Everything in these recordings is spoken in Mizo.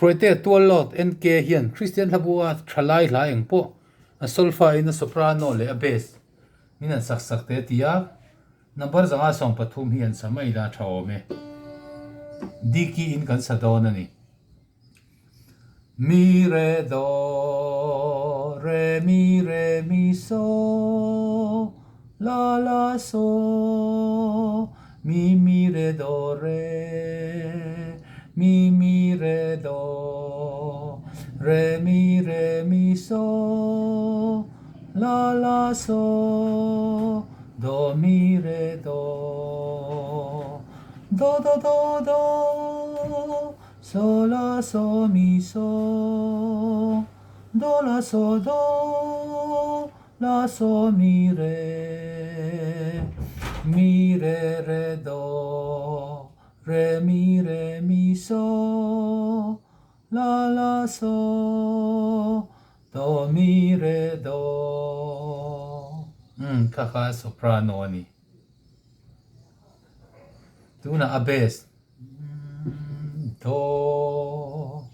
Hruaitea Tuallawt, NK, hian Kristian hlabua thalai hla eng pawh a solfa in a soprano leh a bass min han sak sak teh a ti a, number 130 hi an sa mai la tha awm e. D key in kan sa dawn a ni. Mi re do re mi re mi so la la so mi mi re do re mi mi re do re mi re mi so la la so do mi re do do do do do So la so mi so do la so do la so mi re mi re re do re mi re mi so la la so do mi re do. Umm kha kha soprano a ni. Tunah a bass. Do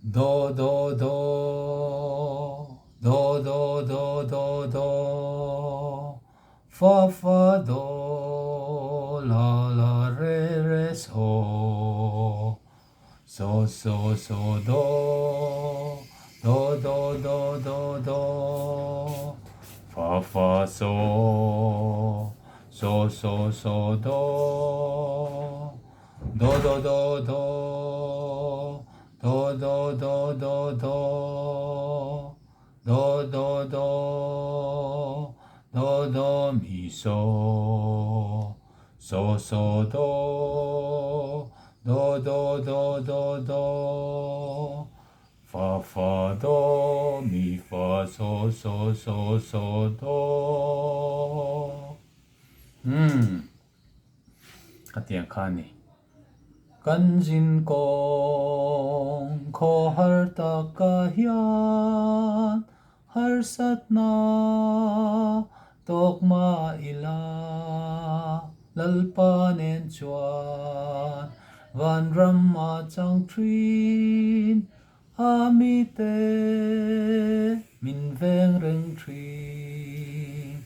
Do do do Do do do do do Fa fa do La la re re so So so so do Do do do do do Fa fa so So so so do Do do do do Do do do do do Do do do Do do mi so So so do Do do do do do Fa fa do mi fa so so so so do. Umm khatiang kha a ni. Kan zin kawng khaw har taka hian harsatna tawk mah ila Lalpa nen chuan vanram a chang thin a mite min veng reng thin.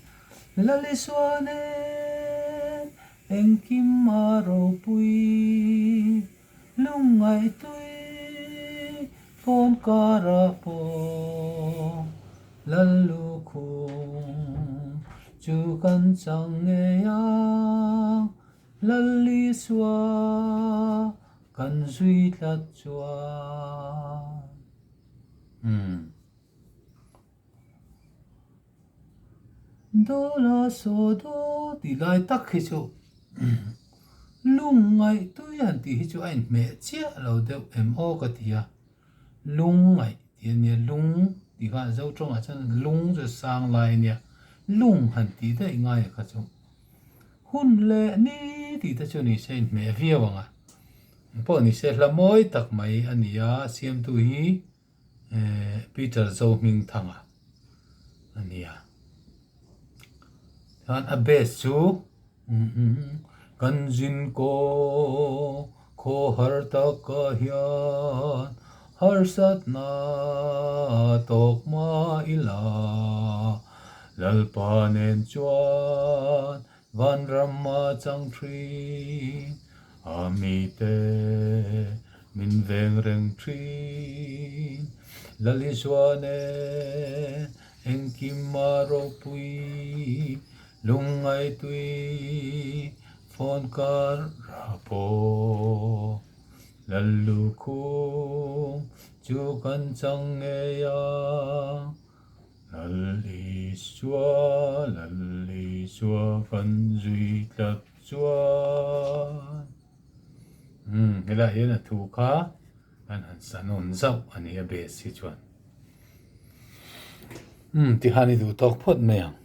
Lalisua nen engkim a ropui lungngaih tui phone karah pawh Lallukhum chu kan chang ngei ang, Lalisua kan zui tlat chuan. Umm. Do la saw do tih lai tak hi chu lungngaih tui han tih hi chu a inhmeh chiah lo deuh em aw ka ti a, lungngaih tih a nia lung tih kha zo tawngah chuan lung chu sang lai a nia lung han tih daih ngai kha chu hun leh ni tih te chu ni se a inhmeh viau ang a, engpawh ni se hla mawi tak mai a ni a siamtu hi. Peter Zohmingthanga a ni a. Chuan a base chu kan zin kaw khaw har taka hian harsatna tawk mah ila Lalpa nen chuan Vanram a chang thin a mite min veng reng thin. Lalisua nen engkim a ropui lungngai tui phone kar ra pawh. Lallukhum chu kan chang ngei a. Lal Isua, Lal Isua kan zui tlat chuan. Umm, helaiah hian a thu kha kan han sa nawn zauh a ni a base hi chuan. Umm, tikhan i duh tawk phawt mai ang.